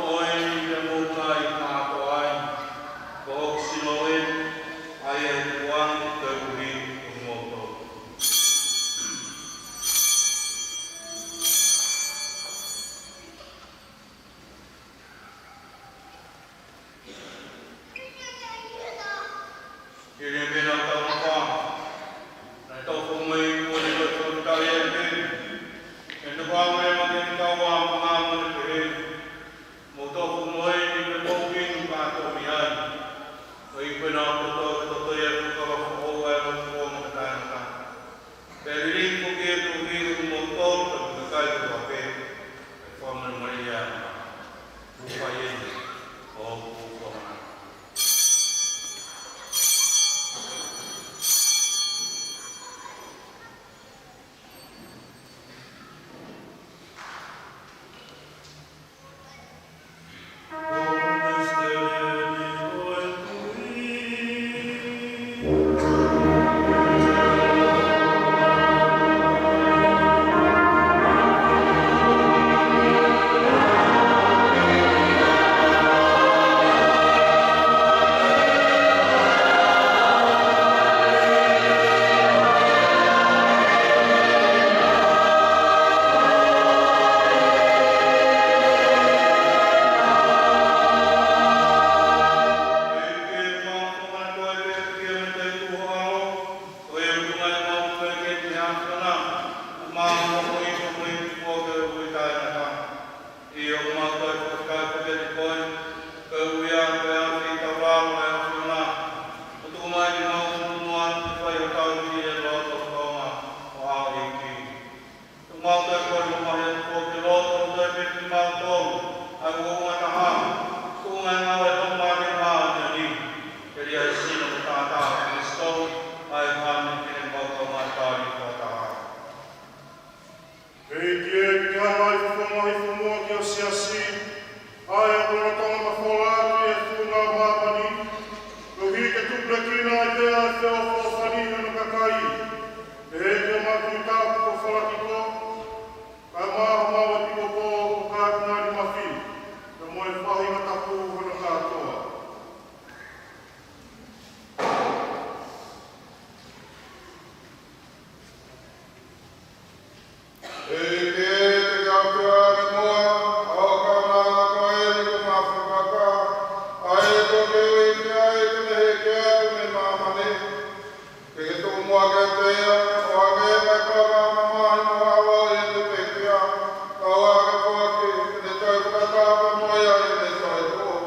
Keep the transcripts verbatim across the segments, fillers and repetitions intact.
Ko eni te mou kai kātoa ai, ko hoku sino ē, ʻa ia ʻe tukuange koeʻuhi ko kimoutolu. Hili pē ʻetau tau mafai, naʻa tau fakamoʻui kuo ne toki tau ia pē. ʻE tau fakamoʻui ʻa e kau ʻāpanga mo ne pehē, mou tau fakamoʻui ni pea mou inu kātoa mei ai. Ko ia pē naʻa tau tau tau ia pē kau fakamoʻui ʻa e lotu kuo mataʻi mata. Pea liliu foki ʻa e tuʻi ʻo kimoutolu, ka mou kai kotoa pē, ʻe fakamolemole ia. Tuku eni ʻa hoku folofola. ʻIo, ʻoku mau toe fakafetaʻi kiate koe, koeʻuhi ko e ʻAfiona, ʻo tuku mai kimautolu muʻa ke fai hotau ʻi he lotolotonga ʻo e ʻEiki. ʻOku mau toe kole mo e mamahi atu foki e loto ʻo toe pehē kiate kimautolu ʻa e uouangataha, tuʻunga ʻi he ngāue ʻa e Laumālie Māʻoniʻoni, ke lea ʻi he sino mo e taʻataʻa ʻo Kalaisi, ʻa ia ko e Finemotuʻa Māʻoniʻoni Fakataha. ʻEiki, ke ke hanga ʻo fofongaʻi fakamuʻa ki ho siasi, ʻa ia ʻoku lolotonga mafola atu ʻi he funga māmani, koeʻuhi ke tupulekina ai pē ʻa e feʻofoʻofani ʻo hono kakai. Pehē ki homau Tuʻi tapu ko Falakiko, kae ʻumaʻā homau ʻEpikopō ko Katinali Mafi, pea mo e faʻahinga tapu hono kātoa. ʻEiki, ke ke ʻafioʻi ange muʻa ʻa hoʻo kaunanga ko eni kuo mafuka, ʻa ia kuo ke ui ki ai ke ne hiki atu mei māmani. Ke ke tuku muʻa kiate ia ʻo hangē ko e kau mamahi mo e ʻao ʻi heʻene pekia, kae ʻoua ke foaki, ke ne toe fakataha pē mo ia ʻi heʻene toetuʻu.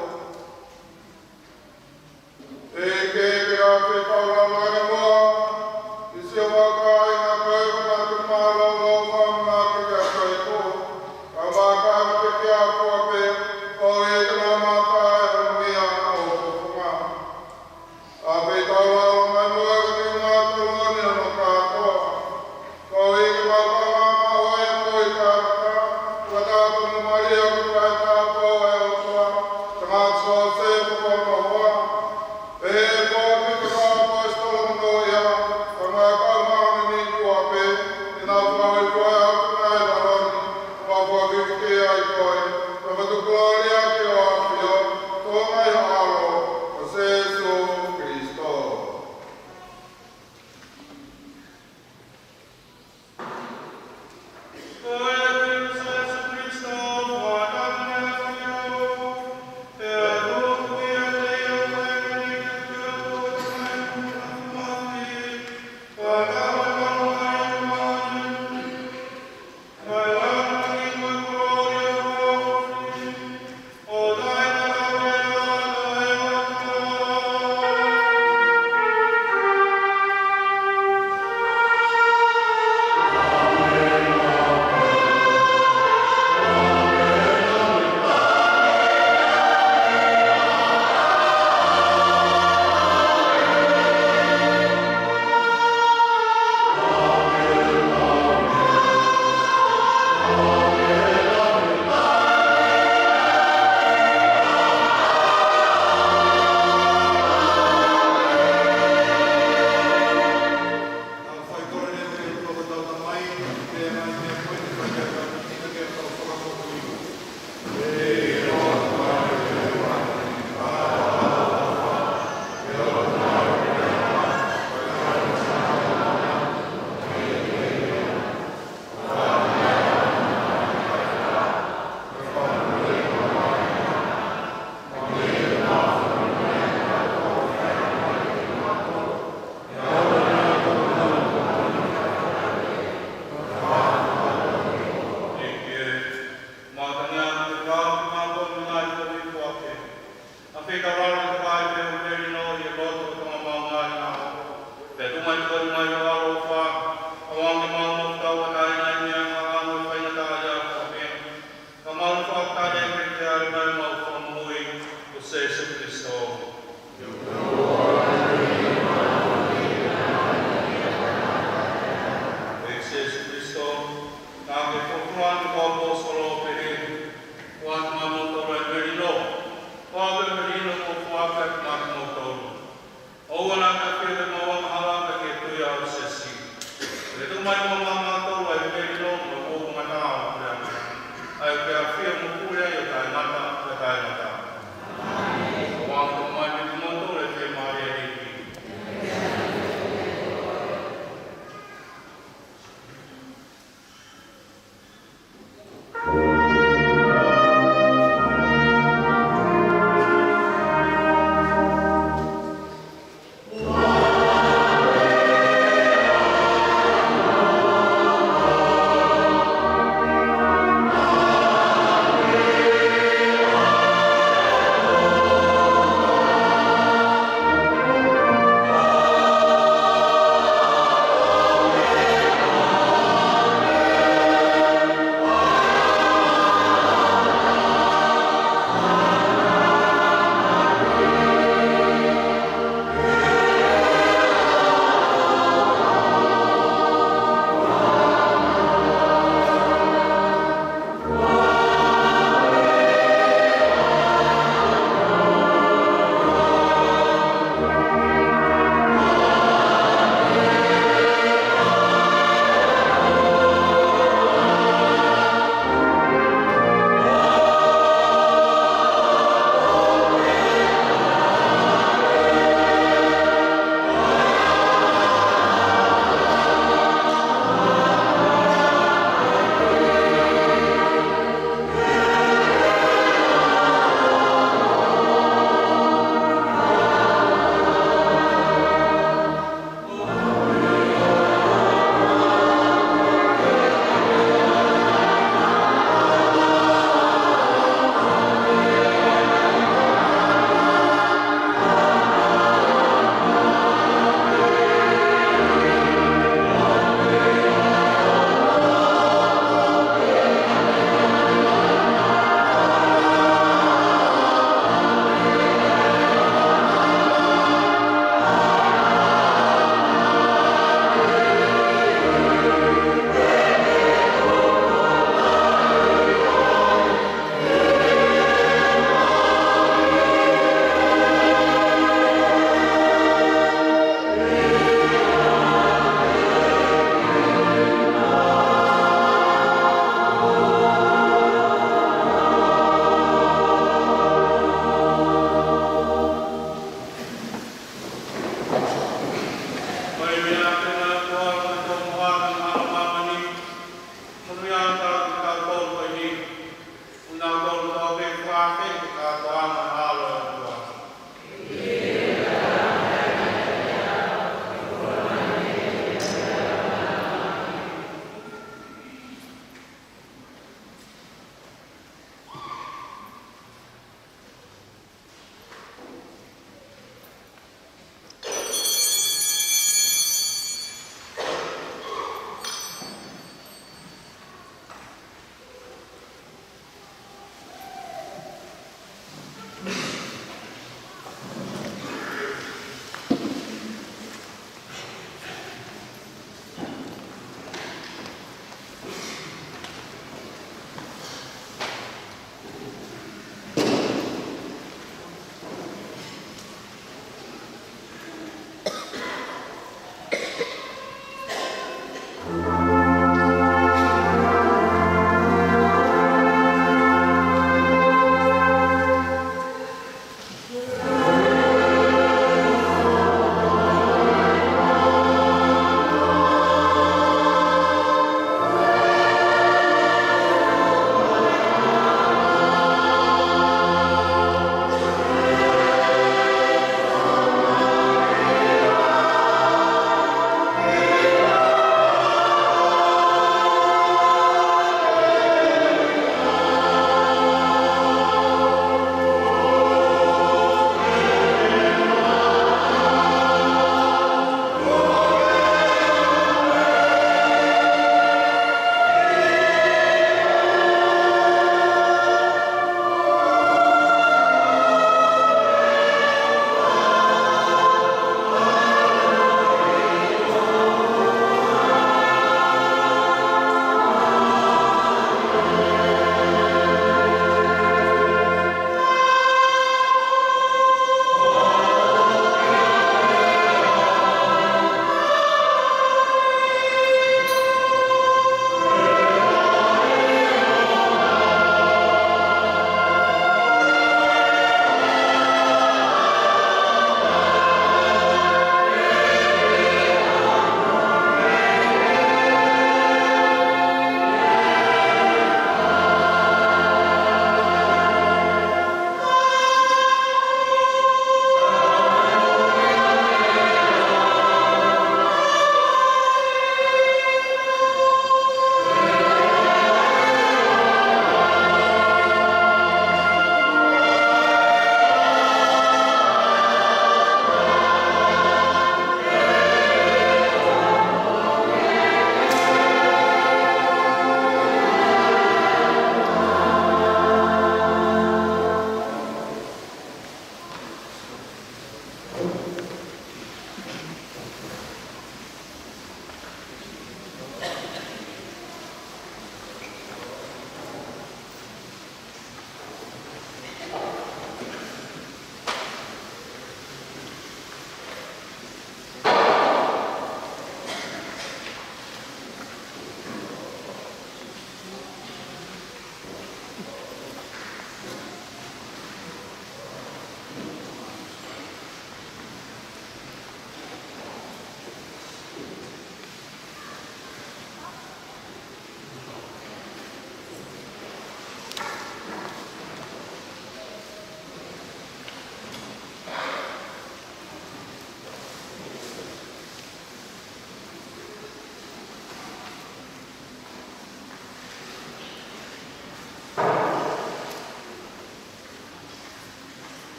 kātoanga ʻa e ʻOtua.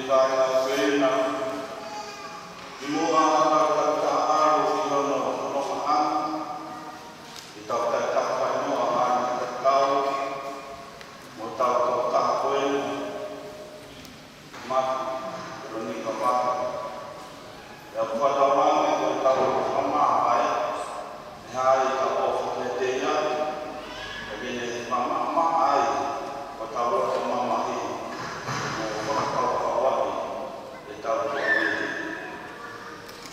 Kāinga feina, kimuʻa ʻetau takitaha ʻalu ʻi hono ʻofaʻanga, ʻetau takitaha fainoa ʻa e tatau, mo ʻetau tokotaha ko eni, Maki, Veronika Maki. ʻOku ou fakatauange ko ʻetau fakamāvae, ʻe hā ʻetau ʻofa kiate ia, ʻa ia ʻe fakamāvae ai hotau loto mamahi, mo fakakaukaua ai ʻetau tui.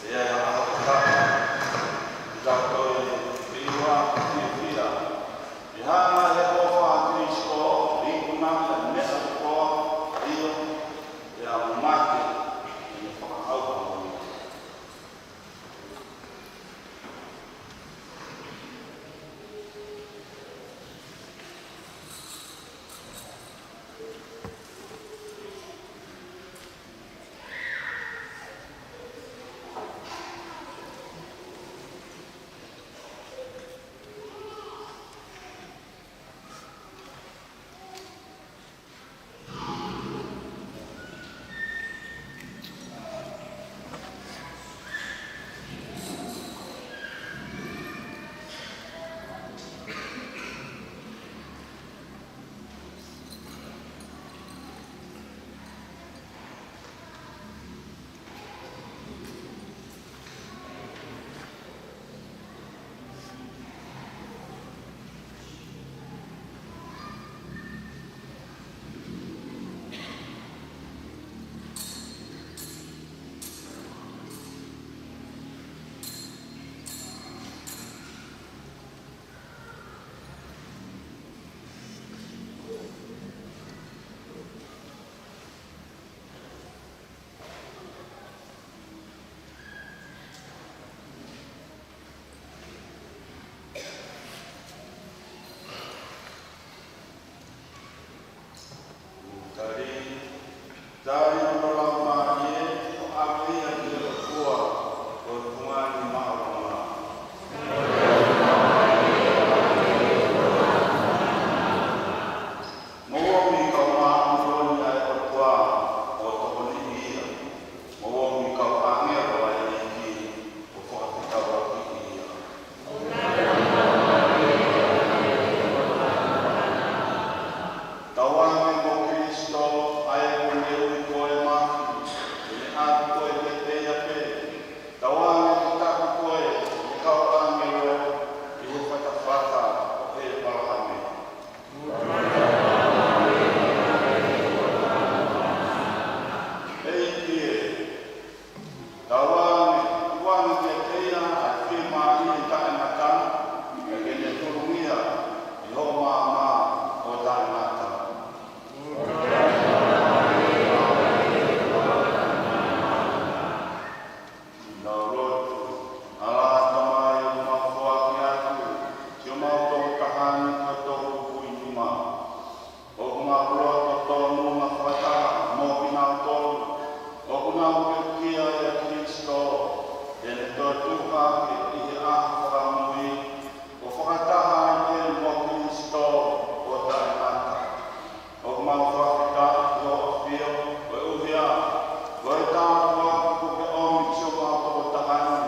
ʻE ʻi ai ha ʻaho ʻe taha, ʻetau toe feʻiloaki fiefia. ʻE hanga ʻe he ʻofa ʻa Kalaisi ʻo ikuna ʻa e meʻa kotoa, ʻio, ʻa e mate, ʻi he fakaʻauha mo ia. Tali, tali hono laumālie, ʻo ʻave ia ki he ʻOtua, ko e Tuʻi Māʻolunga. Mou omi kau māʻoniʻoni ʻa e ʻOtua, ʻo tokoniʻi ia. Mou omi kau ʻāngelo ʻa e ʻEiki, ʻo fakafetaulaki ia. Tauange mo Kalaisi, ʻa ia kuo ne ui koe Maki, ke ne ʻatu koe kiate ia pē. Tauange ke taki koe ʻe he kau ʻāngelo ʻi he fatafata ʻo ʻĒpalahame. ʻEiki ē, tauange, tukuange kiate ia ʻa e fiemālie taʻengata, pea ke ne tolongia ʻi hoʻo maama ʻo taʻengata. Tau lotu. ʻAlā Tamai, ʻoku mau foaki atu siʻomau tokotaha ni ki ho toʻu kui nima. ʻOku mau loto tonu mo fakataha mo kinautolu ʻoku nau pekia ʻia Kalaisi, te ne toe tuʻu hake ʻi he ʻaho fakamui, ʻo fakataha ai pē mo Kalaisi ʻo taʻengata. ʻOku mau fakafetaʻi ki hoʻo ʻafio, koeʻuhi ko e tāpuaki kuo ke ʻomi ki siʻomau tokotaha ni,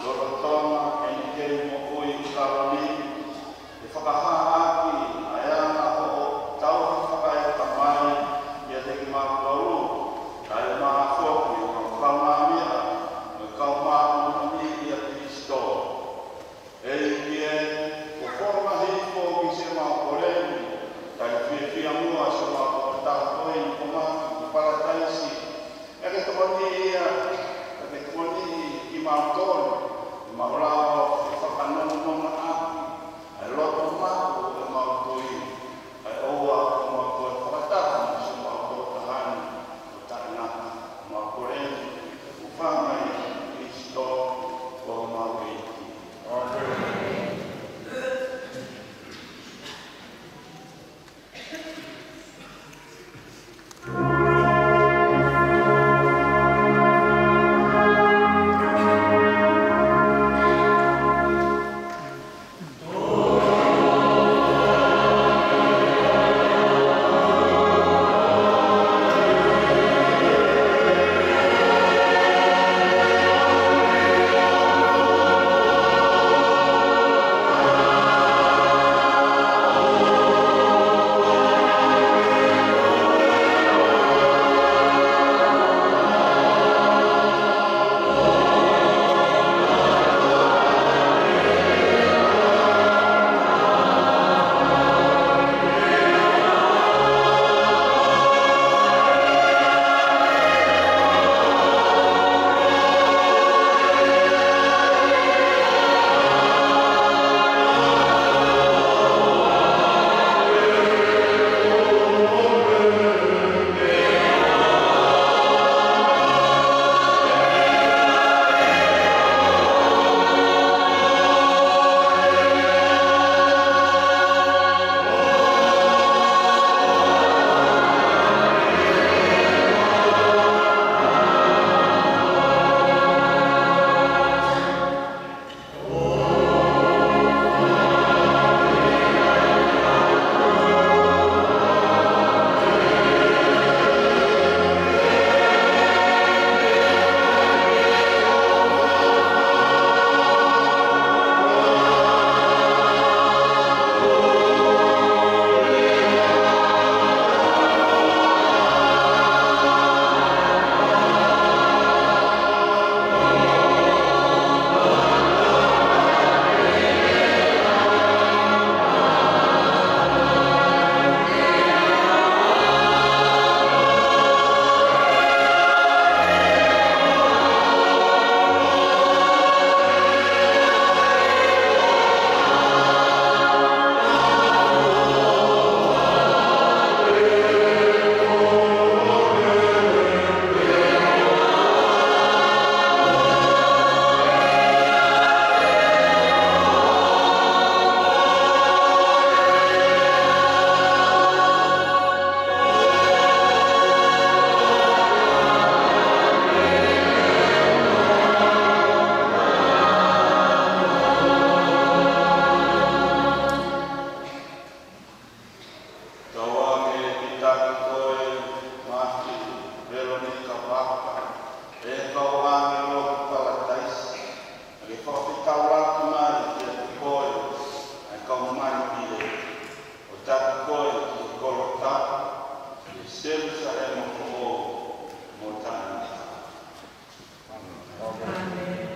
lolotonga ʻene kei moʻui ʻi Kalevale, ʻe fakahā ʻaki ʻa e anga hoʻo tauhi fakaeʻatamai ʻiate kimautolu, kae ʻumaʻā foki ʻa e kau kaungāmeʻa mo e kau māʻoniʻoni ʻia Kalaisi. ʻEiki ē, ko e fofonga hifo ki siʻemau kole ni, tali fiefia muʻa siʻomau tokotaha ko eni ko Maki ki Palataisi. ʻEiki tokoniʻi ia, ʻEiki tokoniʻi kimautolu, ke mau lava ʻo fakanongonongoʻaki ʻa e loto maʻu ʻo ʻemau tui, kae ʻoua ke mau toe fakataha mo siʻomau tokotaha ni ʻo taʻengata. Mau kole ni, ʻi he huafa ʻo Kalaisi ko homau ʻEiki. ʻĀmeni. ʻApā, ʻe kau ʻāngelo ʻo Palataisi, ʻa ke fakafetaulaki mai kiate koe, ʻa e kau mali pile, ʻo taki koe ki he kolo tapu, ʻi he Selusalema foʻou mo taʻengata. ʻĀmeni.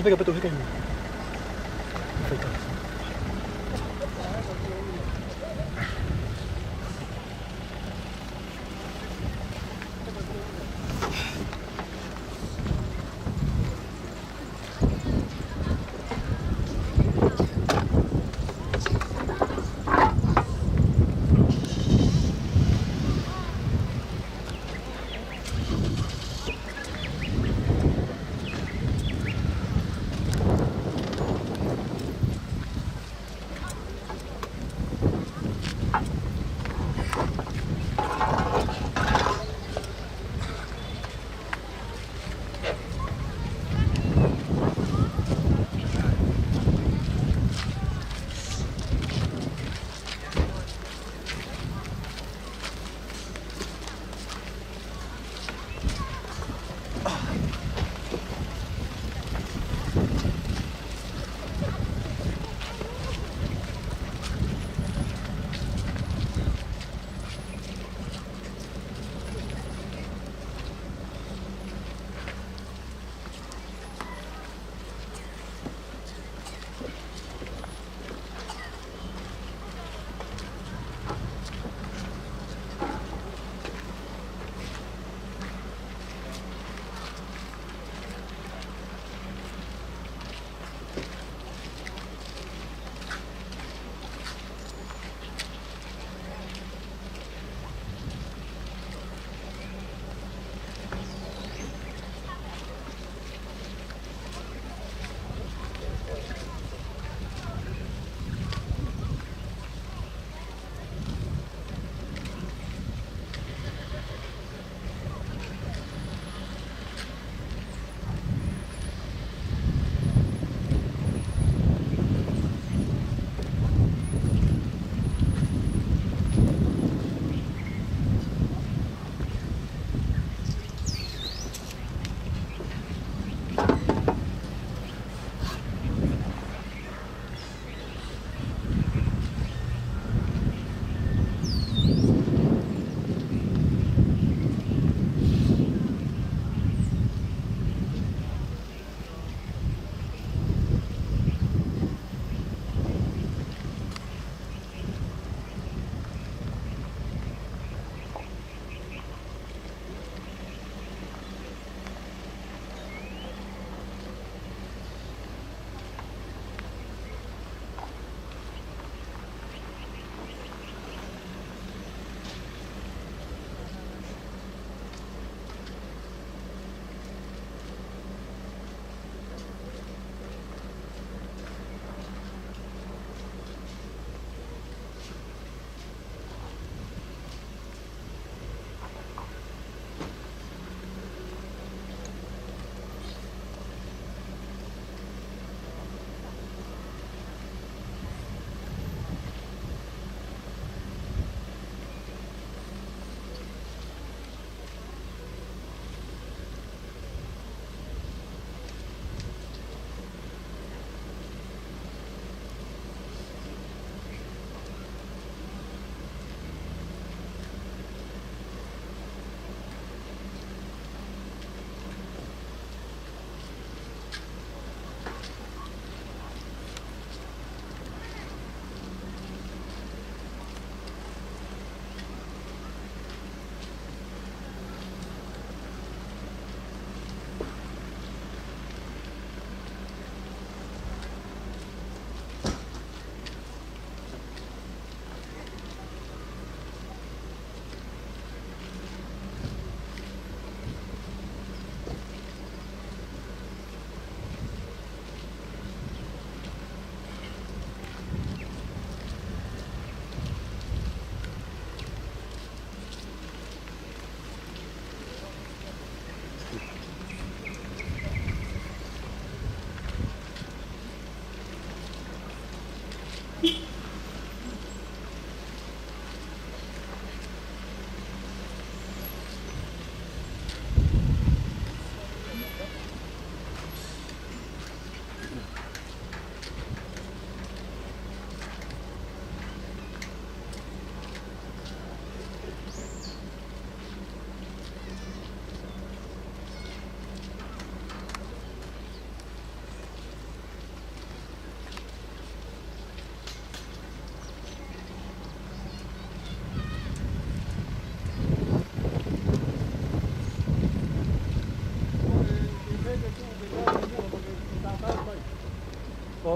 Heka pē tau heka ina. Heka.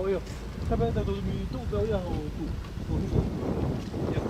ʻIo, ka pea tau tau mi tuʻu pē ʻo ia ho tuʻu. Ho tuʻu. ʻIo.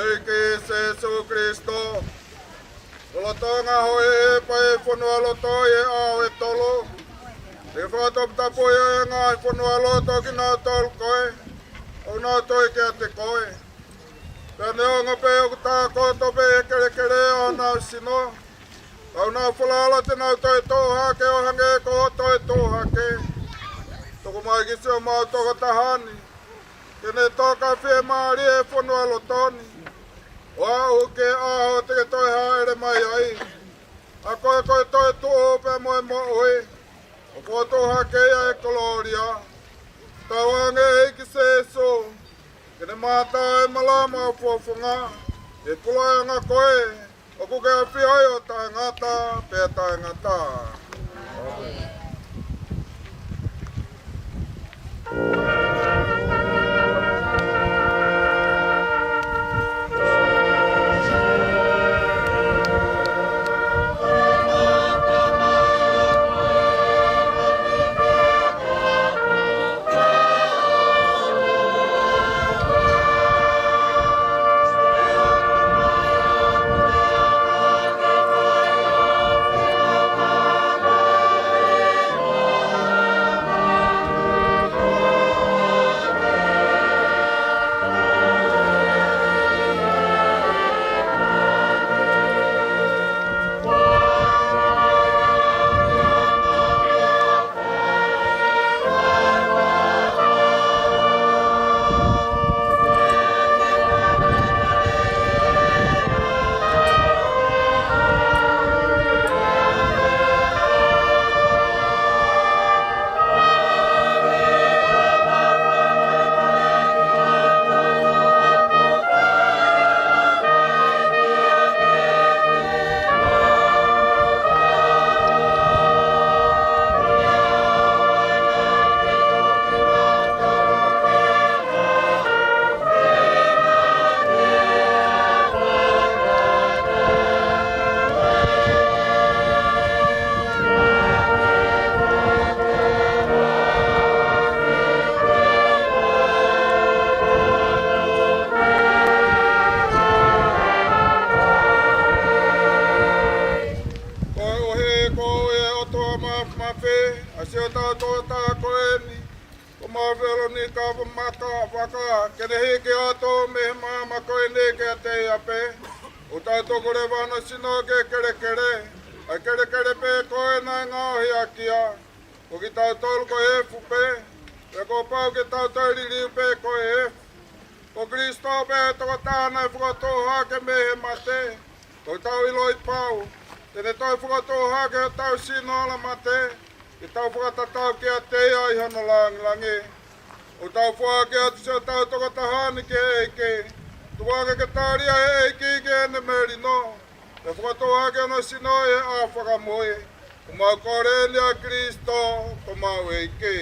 ʻEiki Sīsū Kalaisi, lolotonga hoʻo ʻi he fonua loto ʻi he ʻaho ʻe tolu, te ke fakatoputapu ʻi he ngaahi fonua loto kinautolu koe ʻoku nau tui kiate koe. Pea neongo pē ʻoku tākoto pē ʻi he kelekele ʻa honau sino, ka ʻoku nau falala te nau toe tuʻu hake ʻo hangē ko hoʻo toe tuʻu hake. Tuku mai ki siʻomau tokotaha ni, ke ne toka fiemālie he fonua loto ni, ʻo aʻu ki he ʻaho te ke toe hāʻele mai ai. ʻA koe ko e toetuʻu pea mo e moʻui, ʻo fokotuʻu hake ia ʻi he kolōlia. Tauange ʻEiki Sīsū, ke ne mātā e malama ʻo e fofonga, ʻi he kulaʻanga ko ē ʻoku ke ʻafio ai ʻo taʻengata pea taʻengata. ʻo hotau tokotaha ko eni, ko Mā Velonika Vamaka Vaka, ke ne hiki atu mei he maama ko eni kiate ia pē. ʻOku tau tuku leva hono sino ki he kelekele, ʻa e kelekele pē ko ē naʻe ngaohi ʻaki ia. Ko kitautolu ko e efu pē, pea kuo pau ke tau toe liliu pē ko e efu. Ko Kalaisi pē tokotaha naʻe fakatuʻu hake mei he mate, ʻoku tau ʻiloʻi pau te ne toe fakatuʻu hake hotau sino ʻo e mate, ke tau fakatatau kiate ia ʻi hono langilangi. ʻOku tau foaki atu siʻotau tokotaha ni ki he ʻEiki, tuku ke ke tali ʻa e ʻEiki ki heʻene melino, pea fakatuʻu hake hono sino ʻi he ʻaho fakamui. ʻOku mau kole eni ʻia Kalaisi ko homau ʻEiki.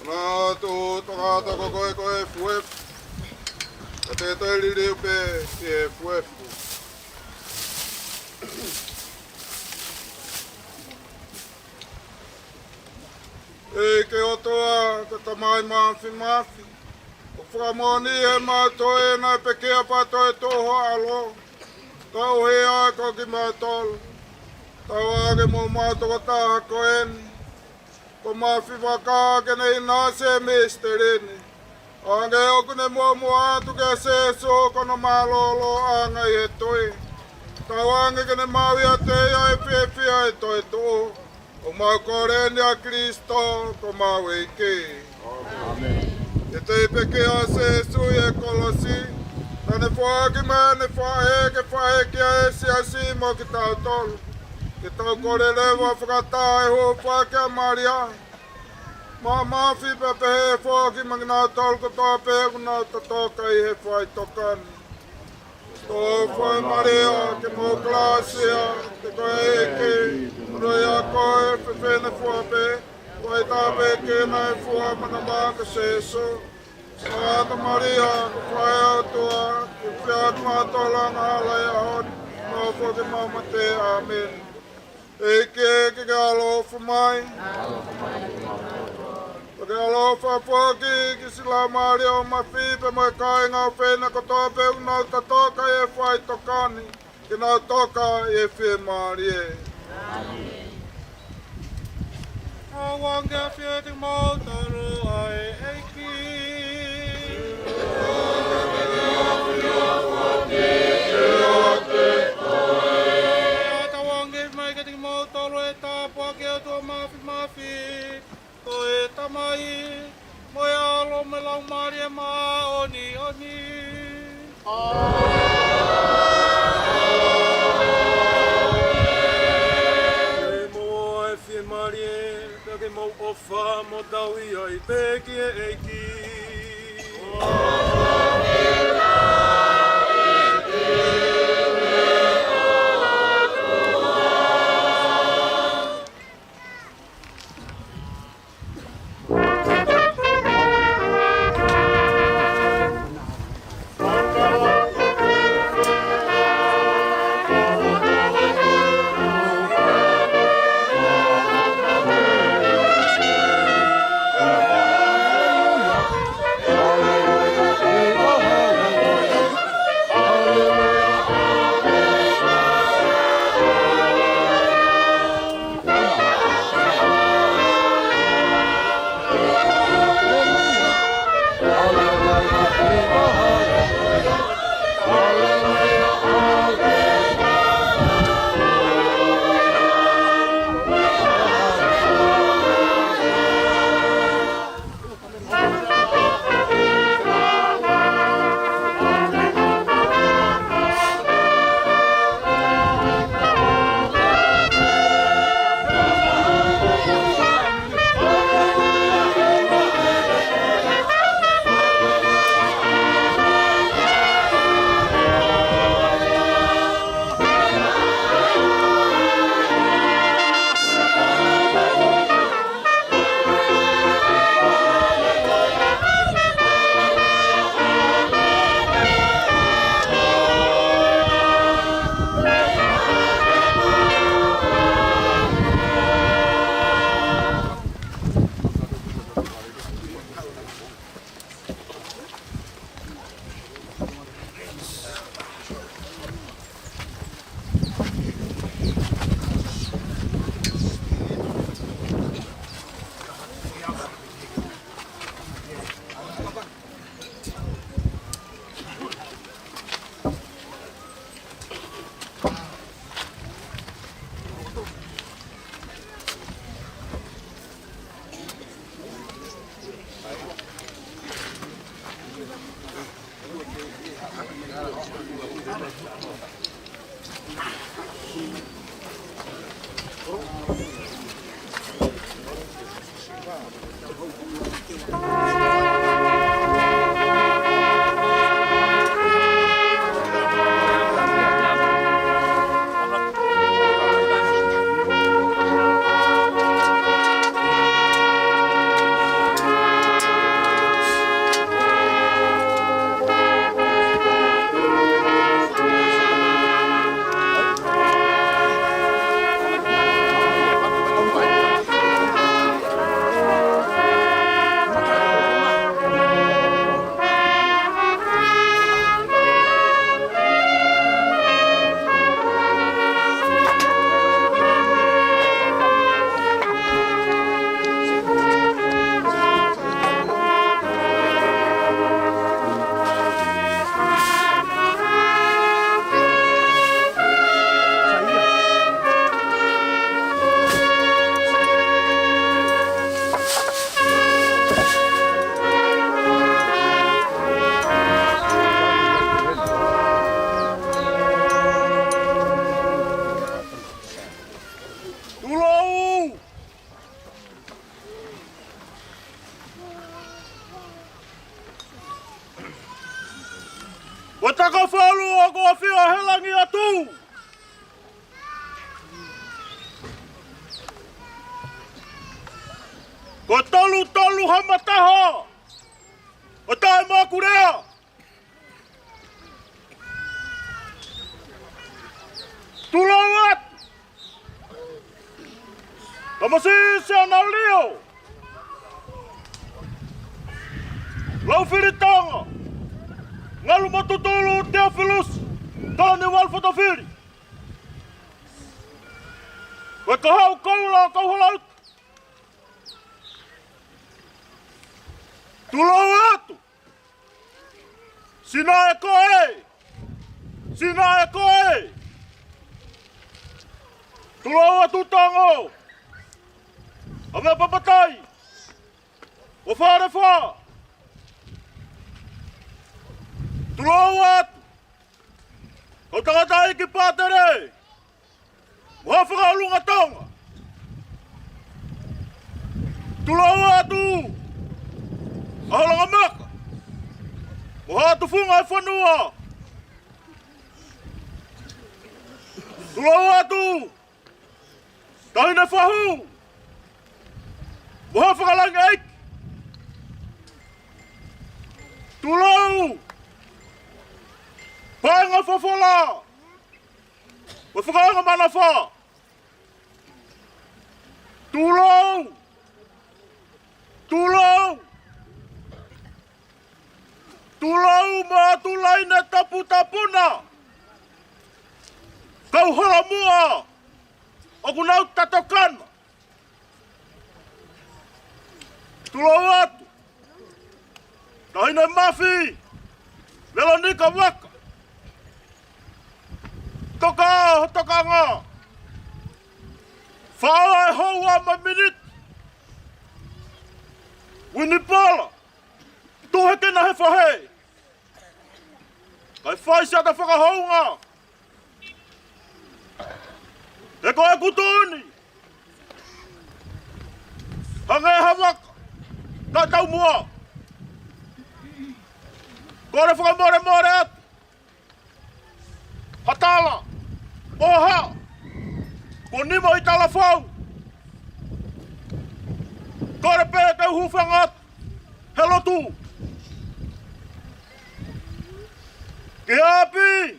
Hono tuʻu tangata ko koe ko e efuefu, ka te toe liliu pē ki he efuefu. ʻEiki ʻOtua, ko e Tamai Mafimafi, ʻoku fakamoʻoni ʻemau toe naʻe pekia pea toe tuʻu ho ʻAlo, tauhi ʻa kimautolu. Tauange mo homau tokotaha ko eni, ko Mafivaka ke ne ʻinasi he misiteli ni. Hangē ʻoku ne muʻomuʻa atu kia Sīsū ko hono mālōlōʻanga ʻi he tui. Tauange ke ne maʻu ʻiate ia e fiefia ʻo e toetuʻu. ʻOku mau kole ni ʻia Kilisitō ko homau ʻEiki. ʻĒmeni. Ke tau pekia ʻa Sīsū ʻi he kolosi, naʻa ne foaki mai ʻene faʻē ke faʻē ki ai e siasi mo kitautolu. Ke tau kole leva fakataha ʻi he hūfaki ʻa Malia Māfimafi, pea pehē foki maʻa kinautolu kotoa pē ʻoku nau tatoka ʻi he faʻitokani. Tō fai Malia ke mo kalāsia, te ko e ʻEiki, ʻoku ʻi ai ʻa koe, fefine fua pē, ʻoku ʻikai pē ke na fua manamaka Sīsū. Sangata Malia, ko e faʻē ʻo e ʻOtua, ke fai ʻaki kimautolu ʻa e angahala ʻi he ʻaho ni, pea mo e ʻaho ʻo ʻemau mate. ʻĒmeni. ʻEiki, ke ke ʻaloʻofa mai. Ke ke ʻaloʻofa foki ki he siʻi Laumālie ʻo Mafi pea mo e kāinga ʻofeina kotoa pē ʻoku nau tatoka ʻi he faʻitokani, ke nau toka ʻi he fiemālie. Tauange ʻafio ʻiate kimautolu ʻa e ʻEiki. Tauange mai kiate kimautolu e tāpuaki ʻa e ʻOtua Mafimafi, ko e Tamai, mo e ʻAlo, mo e Laumālie Māʻoniʻoni. Ke mou fiemālie, pea ke mou ʻofa mo tauhi ai pē ki he ʻEiki. Tulou! Ko e takafalu ʻoku ʻafio he langi atu. Ko e tolu tolu ha mataha ʻo taʻemakulea. Tulou atu. Tamasiʻi Sionaulio. Laufili Tonga. Ngalu mo Tutulu Teofilusi. Toni Ualu Fotofili. Ko e kahaʻu koula ʻo Kauhola ʻUta. Tulou atu. Sina e koe. Sina e koe. Tulou atu Tonga. ʻA Meʻapapatai. ʻO Falefa. Tulou atu. Kau tangataʻeiki pātele. Mo haʻa fakaʻolunga Tonga. Tulou atu. ʻA Holangamaka. Mo haʻa tufunga e fonua. Tulou atu. Taʻahine Fahu. Mo haʻa fakalangi ʻeiki. Tulou. Paenga Fofola. Mo Fakaʻanga Manafa. Tulou. Tulou. Tulou mo Tulaine Taputapuna. Kauhola Muʻa. ʻOku nau tatokana. Tulou atu. Taʻahine Mafi. Velonika Vaka. Toka ho tokanga. Faʻo e houa mo e miniti. Uinipola. Tuʻu hake na he fahe. Kae fai siʻata fakahounga. He ko e kutu ni. Hangē ha vaka. Ka taumuʻa. Kole fakamolemole atu. Ha tala. ʻO ha. Ko Nimo ʻi Talafau. Kole pē ke u hūfanga atu. He lotu. Ki ʻapi.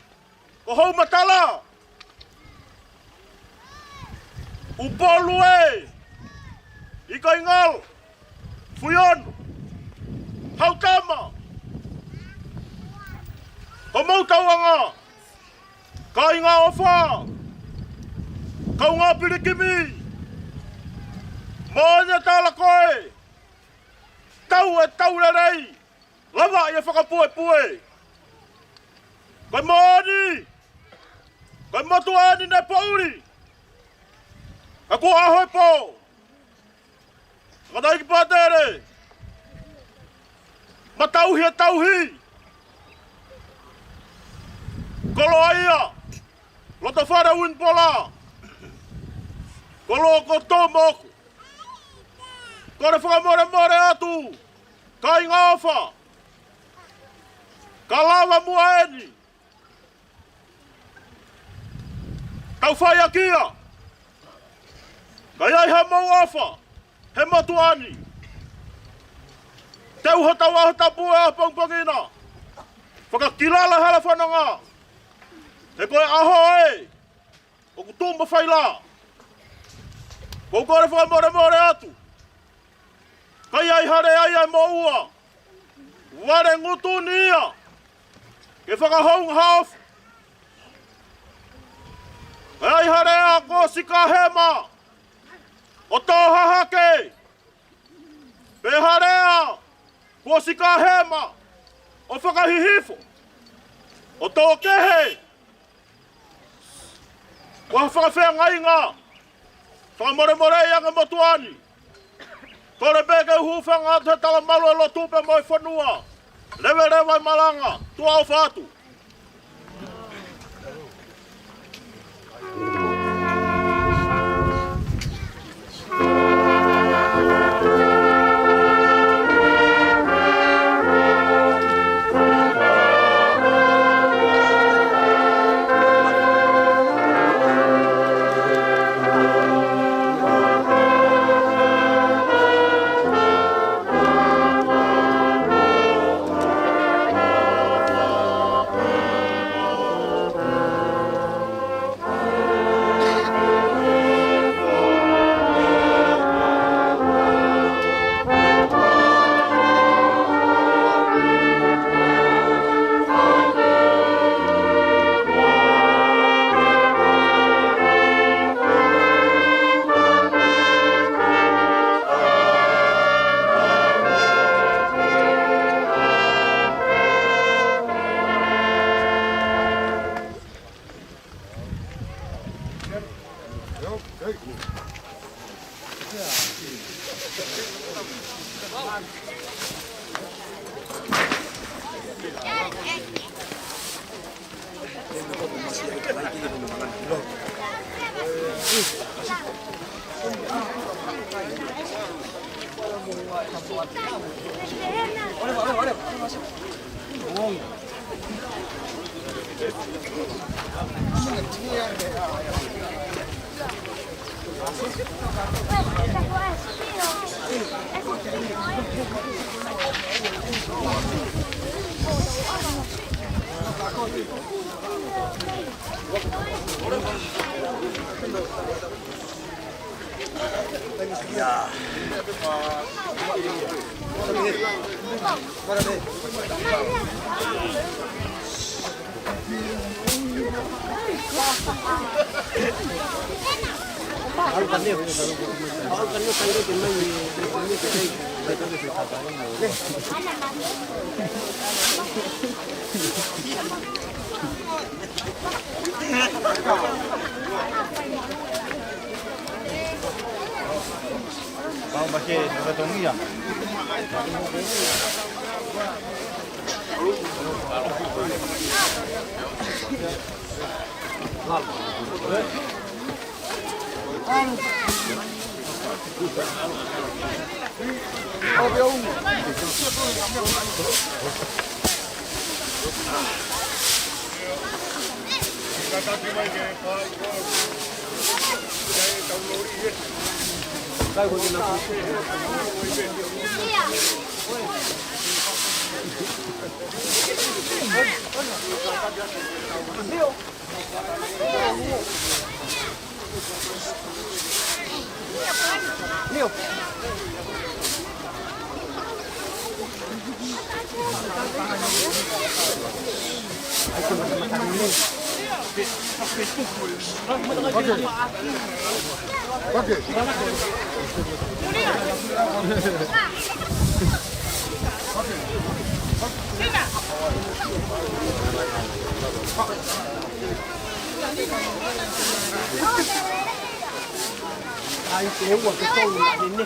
Ko Houmatala. ʻUpolu ē. ʻIkaingalo. Fuiono. Hautama. Ko Moutauanga. Kāinga ʻofa. Kaungā pilikimi. Moʻoni e tala ko ē. Tau e tau lelei. Lava ia fakapuepue. Ko e moʻoni. Ko e motuʻa ʻeni naʻe poʻuli. Ka kuo ʻaho e pō. Fakatauhiki pātele. Mo tauhi e tauhi. Koloa ia. Lotofale Uinipola. Koloa ko Tomoku. Kole fakamolemole atu. Kāinga ʻofa. Ka lava muʻa ʻeni. Tau fai ʻaki ia. Ka ʻi ai haʻamou ʻofa he motuʻa ni. Teu hotau ʻaho tapu ʻo e ʻapongipongi na. Fakakilala hala fononga. He ko e ʻaho ē ʻoku tuʻu mo fai lā. ʻOku ou kole fakamolemole atu. Ka ʻi ai ha lea ia ʻe moʻua, vale ngutu ni ia ke fakahounga ha ʻofa. Ka ʻi ai ha lea kuo sika hema ʻo tō hahake, pe ha lea kuo sika hema ʻo fakahihifo, ʻo tō kehe, ko ha fakafeangainga, fakamolemoleʻi ange motuʻa ni. Kole pē ke u hūfanga atu he talamalu ʻo e lotu pea mo e fonua. Leveleva e malanga, tuʻa ʻofa atu. ʻAi, ʻe ua ke tolu ʻa ʻene.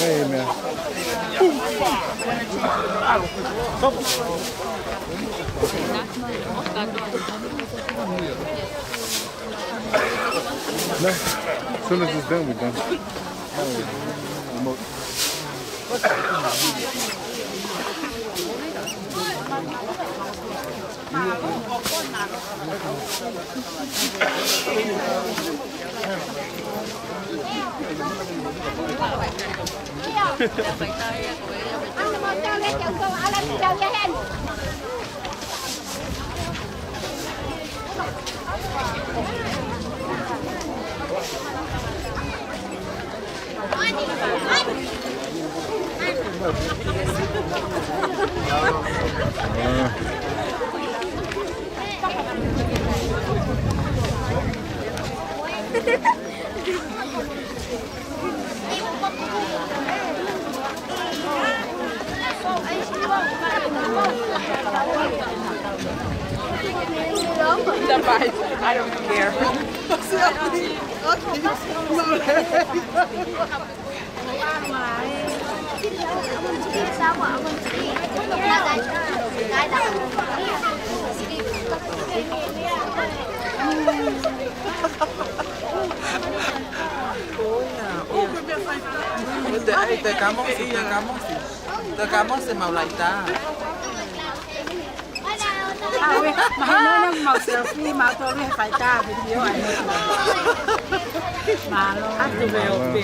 Amen. No, as soon as it's done, we're done. The vibes. I don't care. Te, ai, te kamo, te kamo, te kamo se maulaita. ʻAue, mahalo naʻa mau selfie, mau tolu he faitā video ai. Mālō. Atu me o pe.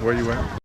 Where you went?